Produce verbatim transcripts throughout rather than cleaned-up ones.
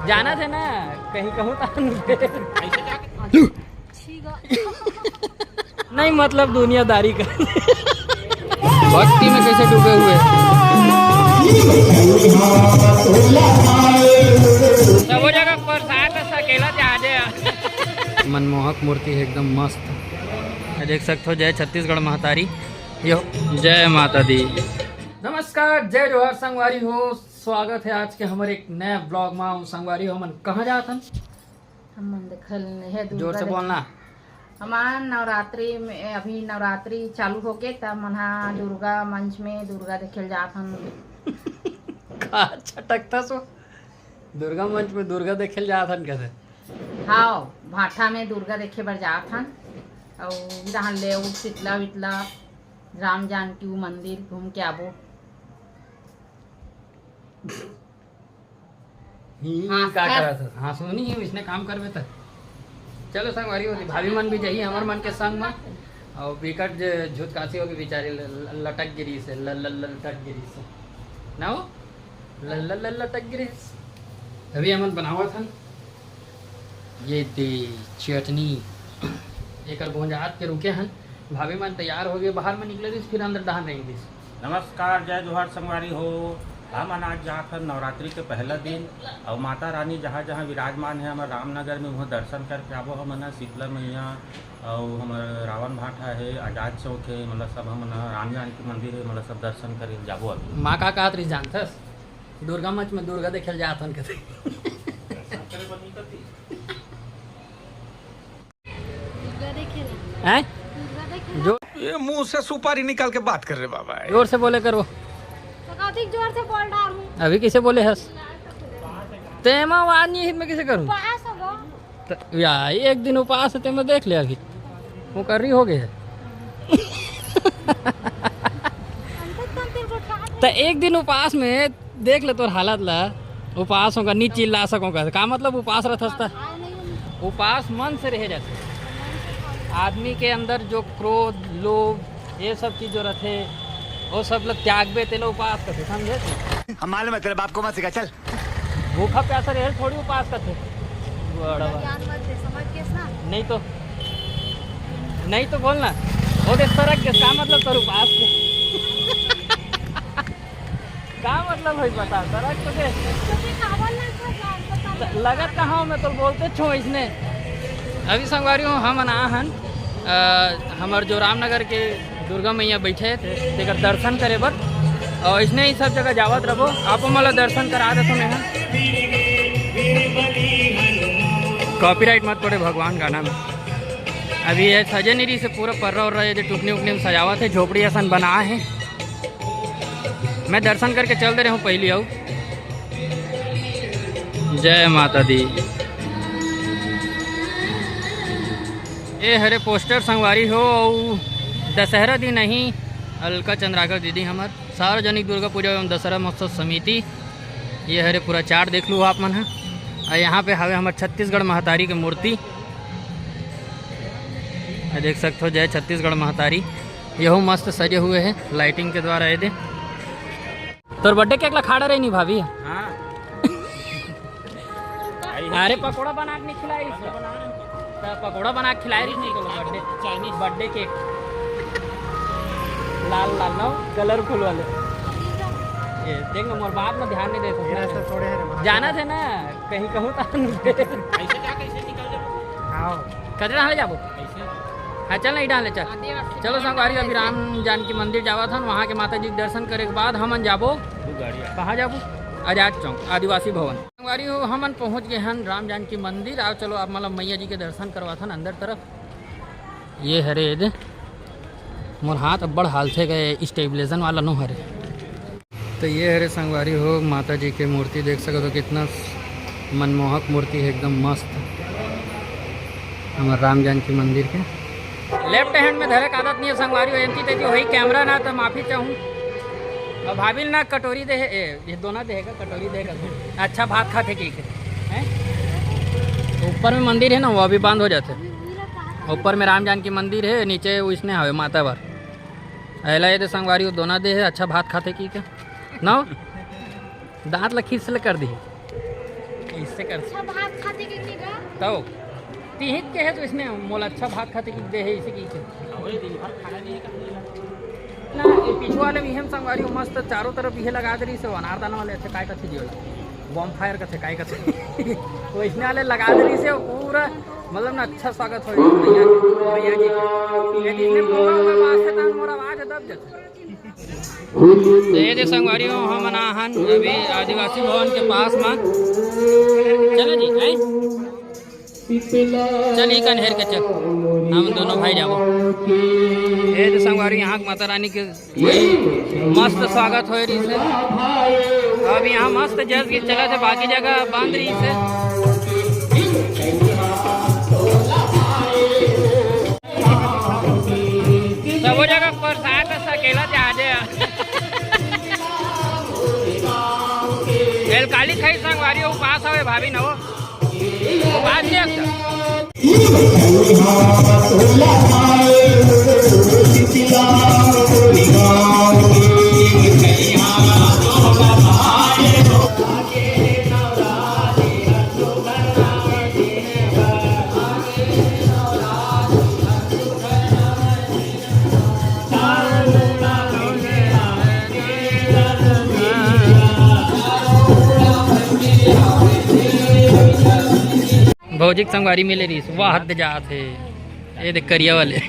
जाना थे ना, कहीं कहूँ तो। नहीं, मतलब दुनियादारी का। भक्ति में कैसे डूबे हुए। सबो जगह प्रसाद सकेला जा दे। मनमोहक मूर्ति है, एकदम मस्त। ये देख सकते हो, जय छत्तीसगढ़ महतारी। यो, जय माता दी। नमस्कार, जय जोहार संगवारी हो, स्वागत है आज के हमारे एक नया ब्लॉग में। संगवारी हो, हमन कहाँ जात हन? हमन देखल नहीं है, जोर से बोलना। हमार नवरात्रि में, अभी नवरात्रि चालू हो गए, त हमन हा दुर्गा मंच में दुर्गा देखे ल जात हन। का छटकता सो? दुर्गा मंच में दुर्गा देखे ल जात हन कथे? हाँ, भाठा में दुर्गा देखे बर जात हन। अउ इधर ले अउ शीतला वितला, राम जानकी मंदिर घूम के आबो। ही, हाँ, का कर। करत हस? हाँ, सुनी ही, इसने काम करबे त। चलो संगवारी होगी, भाभी मन भी जाही हमर मन के संग में। और विकट जे झुतकासी होगी बेचारी, ल-, ल-, लटक गिरी से, ल-, ल-, ल-, लटक गिरी से। ना हो? ल-, ल-, ल-, लटक गिरी से। अभी हमन बनावत हन। ये दे चटनी। एकर भोंजात के रुके हन। भाभी मन तैयार हो गए, बाहर में निकले रहिस, फिर अंदर डहान रेंग दिस। नमस्कार, जय जोहार संगवारी हो। हमन आज जात हन नवरात्रि के पहला दिन, अउ माता रानी जहाँ जहाँ विराजमान है हमर रामनगर में, वहाँ दर्शन करके आबो हमन ह। शीतला मैया अउ हमर रावण भाटा है, आजाद चौक है, मतलब सब हमन ह, राम जानकी मंदिर है, मतलब सब दर्शन करे जाबो अभी। माँ का कहत रही जानथस, दुर्गा मंच में दुर्गा देखे ल जात हन कथे। दुर्गा देखे ना। हैं? दुर्गा देखे ना। जो ये मुंह से सुपारी निकाल के बात कर रहे बाबा है। जोर से बोले करो। तो कतिक जोर से बोल रहा हूँ। अभी किसे बोले हस? तेमा आवाज नहीं हित में किसे करूँ? पास होगा। त-, या, एक दिन उपास है, तेमा देख ले अभी। वो कर रही हो गए है। अंतर तंत्र को ठाक त एक दिन उपास में देख ले तोर हालत ला, उपास होगा, नी चिल्ला सकोगा। का मतलब उपास रथस त? उपास मन से रहे जाथे। आदमी के अंदर जो क्रोध, लोभ, ये सब चीज जो रथे, वो सब ल त्यागबे, तेला उपास कथे, समझे? हम मालूम है, तेरे बाप को मत सिखा, चल। भूखा प्यासा रहे थोड़ी उपास कथे। बड़ा बात। ज्ञान मत दे, समझ गेस ना? नहीं तो, नहीं तो बोलना, वो दे सरक गेस, का मतलब तोर उपास के? का मतलब है बता, सरक तो दे। लगत कहाँ हो, मैं तो बोलते छो इसने। अभी संगवारी हो, हमन आ हन, अ, हमर जो रामनगर के दुर्गा मैया बैठे हे, ते-, तेकर दर्शन करे बर। और इसने ही सब जगह जावत रहो, आपो मन ला दर्शन करा देथो मैं ह। Copyright मत पड़े भगवान गाना में। अभी ये सजे नहीं रही से पूरा पर्रा उर्रा, ये जो टुकनी उकनी में सजावत है, झोपड़ी असन बना है। मैं दर्शन करके चल दे रहे हूँ पहली आऊ। जय माता दी। ए हरे पोस्टर संगवारी हो, अउ दशहरा दिन नहीं, अलका चंद्राकर दीदी हमर सार्वजनिक दुर्गा पूजा एवं दशहरा महोत्सव समिति, ये हरे पूरा चार्ट देख लू आप मन ह। अउ यहाँ पे हवे हमर छत्तीसगढ़ महतारी के मूर्ति, अउ देख सकते हो जय छत्तीसगढ़ महतारी, यहू मस्त सजे हुए है लाइटिंग के द्वारा। ये दे तोर बर्थडे केक ला खाड़ा रही नहीं भाभी? हाँ। अरे पकोड़ा बना के नहीं खिलाई इसको। तो पकोड़ा बना के खिलाई रही नहीं तो बर्थडे, चाइनीज बर्थडे केक। लाल लाल ना, कलरफुल वाले। ये देख ना, मोर बात में ध्यान नहीं देते। जाना थे ना, कहीं कहूँ तो। कैसे क्या, कैसे निकल जाओ? हाँ। कचरा हाले जाबो? कैसे? हाँ, चल ना, इडा ले चल। चलो संगवारी, अभी राम जानकी मंदिर जावत हन, वहाँ के माता जी के दर्शन करे के बाद हमन जाबो। कहाँ जाबो? आजाद चौक, आदिवासी भवन। संगवारी हो, हमन पहुँच गए हन राम जानकी मंदिर। आओ चलो, आप मतलब मैया जी के दर्शन करवाथन अंदर तरफ। ये हरे दे, मोर हाथ अब्बड़ हालथे गए, स्टेबलाइजेशन वाला नो हरे। तो ये हरे संगवारी हो, माता जी के मूर्ति देख सकत हो, कितना मनमोहक मूर्ति है, एकदम मस्त। हमर राम जानकी मंदिर के लेफ्ट हैंड में धरे के आदत नहीं है संगवारी हो, एमती तेती वही कैमरा ना, तो माफी चाहूँ। अब भाभी ना कटोरी दे है, ए, ये दोनों दे है का कटोरी दे का? अच्छा भात खाते की के, हैं? ऊपर में मंदिर है ना, वो अभी बंद हो जाते। ऊपर में राम जानकी मंदिर है, नीचे उसने हवे माता बर। अला ये दे संगवारी, वो दोना दे है, अच्छा भात खाते की के। ना हो? दांत ला खींच ले कर दी। इससे कर। अच्छा भात खाते के नहीं गा? तो तीहित के है तो इसने मोला अच्छा भात खाते की दे है इसे की। ना, ये पीछू वाले भी हम संगवारी हो मस्त चारों तरफ ये लगा दे रही से अनारदाना वाले अच्छे काय कथे दियो bonfire कथे काय कथे वैसने वाले लगा दे रही से पूरा मतलब ना अच्छा स्वागत हो भैया के भैया जी के। ये जिसने बोला हुआ बात से तहन मोर आवाज दब जाता। तो ये दे संगवारी हो हम ना हन अभी आदिवासी भवन के पास में। चलो जी, हैं? चल, ई कन हेर के चल, हम दोनों भाई जाबो। ए तो संगवारी, यहाँ के माता रानी के मस्त स्वागत होए रहिस हे। अब यहाँ मस्त जस गीत चलत हे, बाकी जगह बंद रहिस हे। सबो जगह प्रसाद सकेला जा दे। एल काली खाई संगवारी, उपास हवे भाभी न हो। भौजी के संगवारी मिले रहिस, वाह, हद जात हे। ये देख, करिया वाले।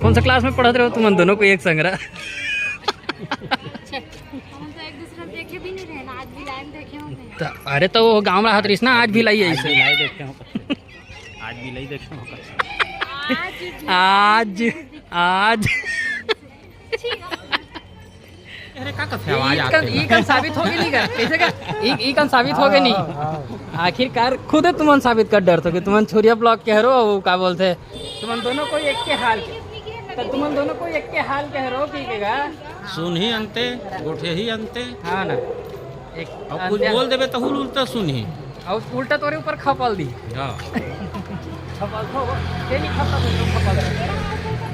कौन सा क्लास में पढ़त रहो तुमन दोनों को एक संग रहा? हम तो एक दूसरे देखे भी नहीं रहे ना, आज भी लाइन देखे हो नहीं। त-, अरे, तो वो गाँव रहत रहिस ना, आज भी लाई है आज इसे। भी लाई देखते हो। आज भी लाई देखते हो। आज भी आज, आज। ठीक है। अरे, का कथे आवाज ई कन, आते ई कन साबित होगे नहीं का? कैसे का? ई, ई कन साबित होगे नहीं? हाँ, हाँ। आखिरकार खुदे तुमन साबित कर डरथो कि तुमन छुरिया ब्लॉक के हरो, वो का बोलथे? तुमन दोनों कोई एक के हाल के। तो तुमन दोनों कोई एक के हाल के हरो की के गा? सुनही अंते, गोठेही अंते। हाँ ना। एक और कुछ अंते बोल देबे तहू उल्टा सुनही। अउ उल्टा तोरे ऊपर खपल दी। हाँ। खपल तो, ये नहीं खपल तो, खपल।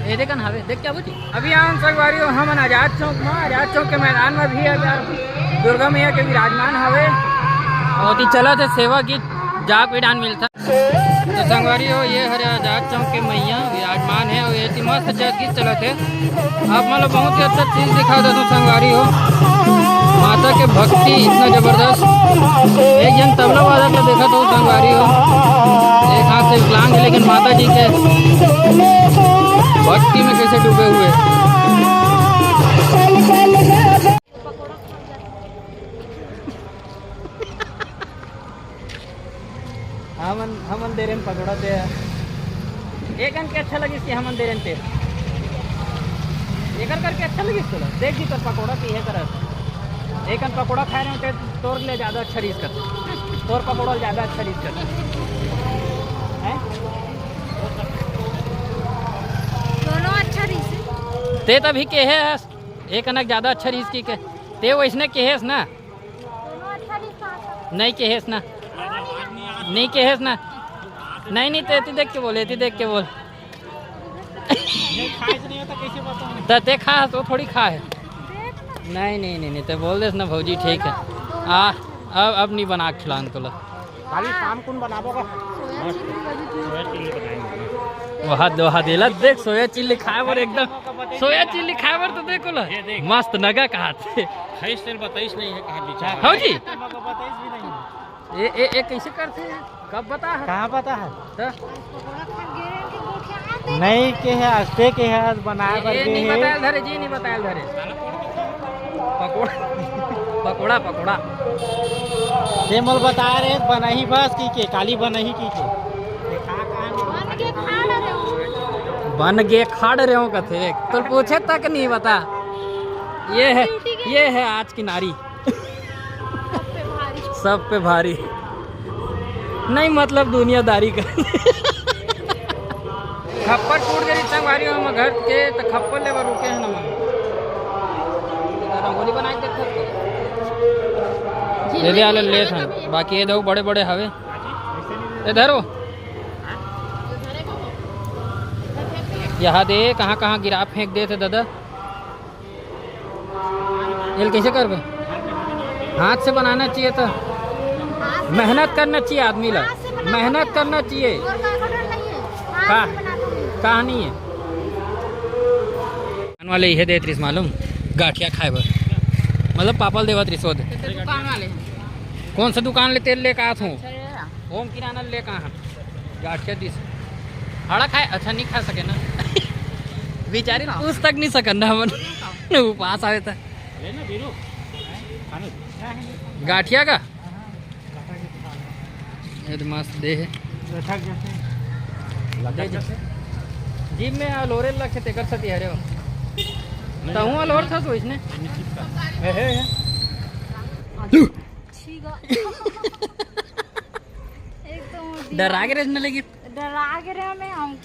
ये देखन हवे, देख क्या बोलती? अभी हम संगवारी हो, हमन आजाद चौक में, आजाद चौक के मैदान में भी अभी दुर्गा मैया के विराजमान हवे। अउ ओती चलत हे सेवा गीत, जाप विधान मिलता। तो संगवारी हो, ये हरे आजाद चौक के मैया विराजमान हे अउ एती मस्त जस गीत चलत हे। आप मन ला बहुत ही अच्छा चीज दिखा देथों संगवारी हो, माता के भक्ति इतना जबरदस्त। एक जन तबला वादक ला देखत हो संगवारी हो, एक हाथ से विकलांग है लेकिन माता जी के भक्ति में कैसे डूबे हुए। हमन, हमन दे रेन पकौड़ा ते। एक अन के अच्छा लगिस कि हमन दे रेन ते। एकर करके अच्छा लगिस तोला? देख जी तोर पकौड़ा पीहे करत। एक अन पकौड़ा खाए रहे ते तोर ले ज्यादा अच्छा रहिस कर। तोर पकौड़ा ज्यादा अच्छा रहिस कर। हैं? दोनों अच्छा रहिस। ते तभी केहे हस, एक अनक ज्यादा अच्छा रहिस कि के। ते वैसने केहेस ना। दोनों अच्छा नहीं खा सकते। नहीं केहेस ना। नहीं केहेस ना। नहीं, नहीं, ते एती देख के बोल, एती देख के बोल। नहीं खाए से नहीं होता, कैसे बताऊं? त ते खा, तो थोड़ी खा है। देख ना। नहीं, नहीं, नहीं, नहीं, ते बोल देस ना भौजी, ठीक है। आ, अब, अब नहीं बना के खिलान तोला। खाली शाम कुन बनाबो का? सोया चिल्ली अभी तू सोया चिल्ली बनाएंगे ना। वहा, वहा देला देख, सोया चिल्ली खाए बर एकदम, सोया चिल्ली खाए बर तो देखो ला, ये देख। मस्त नगा कहात। खाइस तेल बताइस नहीं है, कहा बिचारा। हाँ जी। बताइस भी नहीं है। ए, ए, ए, कैसे करते हैं? कब बता है? कहाँ पता है? तो? नहीं के है, अस्ते के है, आज बनाए ए, बर ए, दे नहीं है। बतायल धरे जी, नहीं बतायल धरे। पकोड़ा, पकोड़ा, पकोड़ा। ते मोल बता रहे, बनही बस की के, काली बनही की के। बन के खाड़ रहे हो। बन के खाड़ रहे हो कथे, तो पूछे तक नहीं बता। ये है, ये है आज की नारी। सब पे भारी। सब पे भारी। नहीं, मतलब दुनियादारी का। खप्पर टूट गई संगवारी हो, हम घर के तो खप्पर लेबर रुके हैं ना मन। रंगोली बना के देखो। ये दे आले लेत हन, बाकी ये दो बड़े बड़े हवे। इधर हो। यहाँ दे, कहाँ कहाँ गिरा फेंक दे थे दादा। एल कैसे करबे? हाथ से बनाना चाहिए तो, मेहनत करना चाहिए आदमी ला, मेहनत करना चाहिए। का, कहानी है। दुकान वाले इहे देत रिस मालूम, गाठिया खाए बर, मतलब पापा ल देवत रिस ओदे। दुकान वाले हैं। कौन सा दुकान ले तेल लेके आत हूँ? अच्छा, ये है। होम किराना लेके आत हूँ। गाठिया दिस। हाड़ा खाए, अच्छा नहीं खा सके ना। बेचारी पूछ तक नहीं सकन ना हमन। उपास आवे त। गाठिया का? ये तो मस्त दे हे। जिम में अलोरे लगे तेकर सती हरे हो। तहूँ अलोर था तो इसने। हे, हे, हे। डरा के रहने लगी। डरा के रहे मैं, हम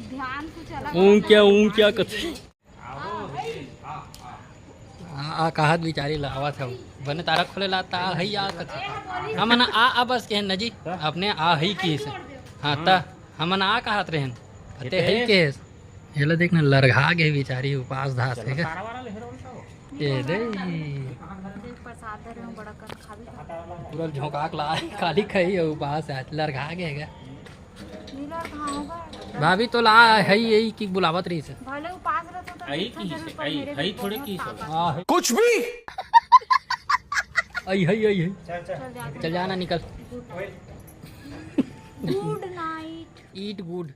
ध्यान कुछ अलग ऊँ क्या, ऊँ क्या कथे? आ, आ, कहत बिचारी ला आवत हव। बने तारा खोले ला ता हई आ कथे। हमन आ, आ बस केहन न जी। अपने आ हई किहिस। हाँ, त हमन आ कहत रहेन। कते हई किहिस। एला देख न, लरघा गे बिचारी, उपास धास हे गा। ए दे। प्रसाद धरे हूँ, बड़ा कन खाबे। पूरा झोंका के ला, खाली खाई अउ उपास आज लरघा गे हे गा। भाभी तो ला हई, यही की बुलावत रहिस हे। भले उपास रहता तो आई की जरूर पर आई, मेरे आई को थोड़े बहुत की ताकत। हाँ, है। कुछ भी। आई, हई, आई, हई। चल, चल। चल जाना, निकल। Good night। Eat good।